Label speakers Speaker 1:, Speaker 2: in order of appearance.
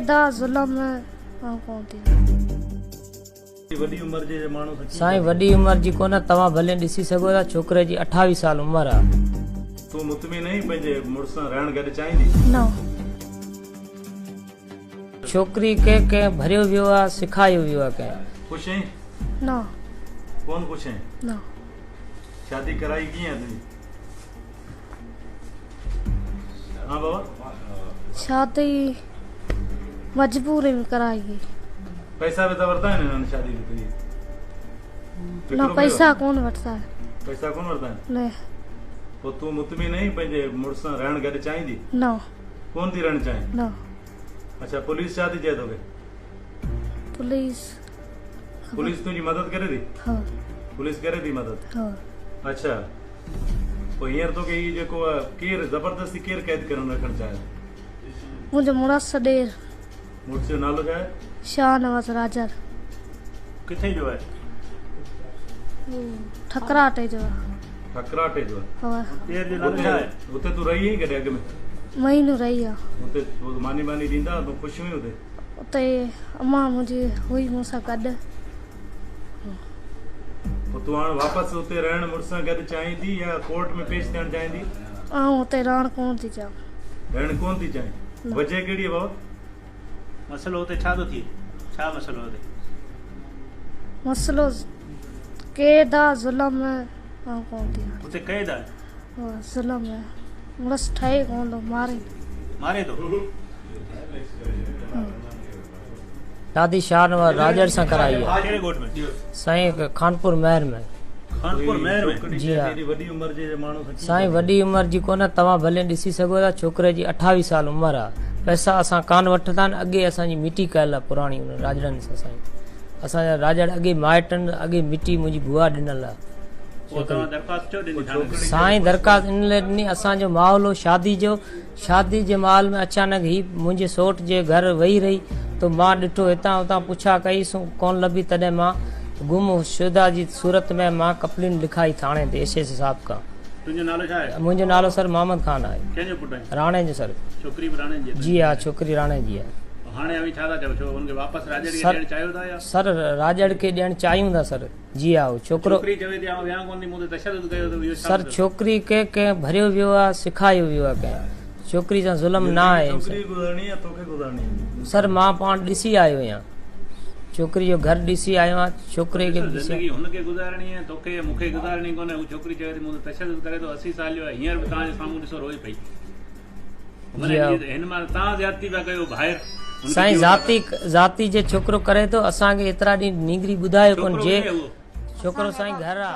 Speaker 1: دا ظلم آئون ڪون ٿي.
Speaker 2: وڏي عمر جي ماڻهو سان ڪيئن
Speaker 3: سائين وڏي عمر جي ڪونه توهان ڀلي ڏسي سگهو ٿا ڇوڪري جي 28 سال عمر آ.
Speaker 2: تون مطمئن آهين پنهنجي مڙس سان رهڻ گڏ چاهيندي؟
Speaker 1: نه.
Speaker 3: ڇوڪري کي ڪنهن ڀريو ويو آ سکايو ويو آ ڪنهن.
Speaker 2: خوش آهين؟
Speaker 1: نه.
Speaker 2: ڪون خوش آهين؟
Speaker 1: نه.
Speaker 2: شادي ڪرائي ڪيئن آ تنهنجي؟ ها بابا.
Speaker 1: شادي مجبوري ۾ ڪرائي گئي.
Speaker 2: پئسا ويسا ورتا آهن هنن شادي تي تنهنجي؟
Speaker 1: نه پئسا ڪون ورتا.
Speaker 2: پئسا ڪون ورتا آهن؟
Speaker 1: نه.
Speaker 2: پوء تون مطمئن آهين پنهنجي مڙس سان رهڻ گڏ چاهيندي؟
Speaker 1: نه.
Speaker 2: ڪون ٿي رهڻ چاهين؟
Speaker 1: نه.
Speaker 2: اڇا پوليس ڇا ٿي چئي توکي؟
Speaker 1: پوليس
Speaker 2: پوليس تنهنجي مدد ڪري ٿي؟
Speaker 1: ها.
Speaker 2: پوليس ڪري ٿي مدد؟
Speaker 1: ها.
Speaker 2: اڇا پوء هينئر توکي هي جيڪو آهي ڪير زبردستي ڪير قيد ڪرڻ رکڻ چاهي ٿو؟
Speaker 1: منهنجو مڙس ڏير.
Speaker 2: مڙس جو نالو ڇا آهي؟
Speaker 1: شاهنواز راڄڙ.
Speaker 4: ڪٿي جو آهي؟
Speaker 1: ٺڪراٽي جو آهي.
Speaker 2: ٺڪراٽي جو آهي.
Speaker 1: ها.
Speaker 4: ڏير جو نالو ڇا آهي؟
Speaker 2: اتي تون رهي آهين ڪڏهن اڳ ۾؟
Speaker 1: مهينو رهي آهيان.
Speaker 2: اتي ماني ٻاني ڏيندا هئا تون خوش هئين اتي؟
Speaker 1: اتي امان منهنجي هئي مون سان گڏ.
Speaker 2: پوء تون هاڻ واپس اتي رهڻ مڙس سان گڏ چاهين ٿي يا ڪورٽ ۾ پيش ٿيڻ چاهين ٿي؟
Speaker 1: آئون اتي رهڻ ڪونه ٿي چاهيان.
Speaker 2: رهڻ ڪونه ٿي چاهين؟ وجهه ڪهڙي آهي بابا؟
Speaker 4: مسئلو اتي ڇا ٿو ٿئي؟ ڇا مسئلو اتي؟
Speaker 1: مسئلو قيد آ ظلم آئون ڪونه ٿي.
Speaker 4: اتي قيد آهي؟
Speaker 1: ها ظلم آهي. مڙس ٺهي ڪونه ٿو ماري.
Speaker 4: ماري ٿو؟
Speaker 3: شادي شاهنواز راڄڙ سان ڪرائي آهي.
Speaker 4: ڪهڙي ڳوٺ ۾؟
Speaker 3: سائين خانپور مهر ۾.
Speaker 4: خانپور مهر ۾؟
Speaker 3: جي ها. سائين وڏي عمر جي ڪونه توهان ڀلي ڏسي سگهو ٿا ڇوڪري جي 28 سال عمر آ پئسا اسان ڪانه وٺندا آهن اڳي اسان جي مٽي ڪيل آ پراڻي انهن راڄڙن سان سائين اسان جا راڄڙ اڳي مائٽن اڳي مٽي منهنجي بوا ڏنل آ. سائين درخواست ان لاء ڏني اسان جو ماحول هو شادي جو شادي جي ماحول ۾ اچانڪ هي منهنجي سئوٽ جي گهر ويهي رهي ته مان ڏٺو هتان هتان پڇا ڪئي سون ڪونه لڀي تڏهن مان گم شده جي صورت ۾ مان ڪپلين لکائي ٿاڻي تي ايس ايس صاحب کان.
Speaker 4: تنهنجو نالو ڇا آهي؟
Speaker 3: منهنجو نالو سر محمد خان آهي.
Speaker 4: ڪنهن جو پٽ آهين؟
Speaker 3: راڻي جو سر.
Speaker 4: ڇوڪري به راڻي جي آهي؟
Speaker 3: جي ها ڇوڪري راڻي جي آهي.
Speaker 4: هاڻي اوهين ڇا ٿا چئو ڇو هن کي واپس راڄڙ کي ڏيڻ چاهيو ٿا يا؟
Speaker 3: سر راڄڙ کي ڏيڻ چاهيون ٿا سر. جي ها هو ڇوڪرو.
Speaker 4: ڇوڪري چوي ٿي آئون ويهان ڪونه ٿي مون تي تشدد ڪيو اٿو اهو ڇا
Speaker 3: سر ڇوڪري کي ڪنهن ڀريو ويو آ سکايو ويو آ ڪنهن ڇوڪري سان ظلم نه آهي
Speaker 2: ڇوڪري گذارڻي يا توکي گذارڻي
Speaker 3: سر مان پاڻ ڏسي آيو آهيان ڇوڪري جو گهر ڏسي آيو آهيان ڇوڪري کي
Speaker 4: ڏسو زندگي هن کي گذارڻي آهي توکي يا مون کي گذارڻي ڪونهي هو ڇوڪري چوي ٿي مون تي تشدد ڪري ٿو 80 سال جو آهي هينئر به توهان جي سامهون ڏسو روئي پئي هن مهل توهان زيادتي پيا ڪيو ڀائر.
Speaker 3: سائين ذاتي ذاتي جي ڇوڪرو ڪري ٿو اسان کي ايترا ڏينهن نينگري ٻڌايو ڪون جي ڇوڪرو سائين گهر آ.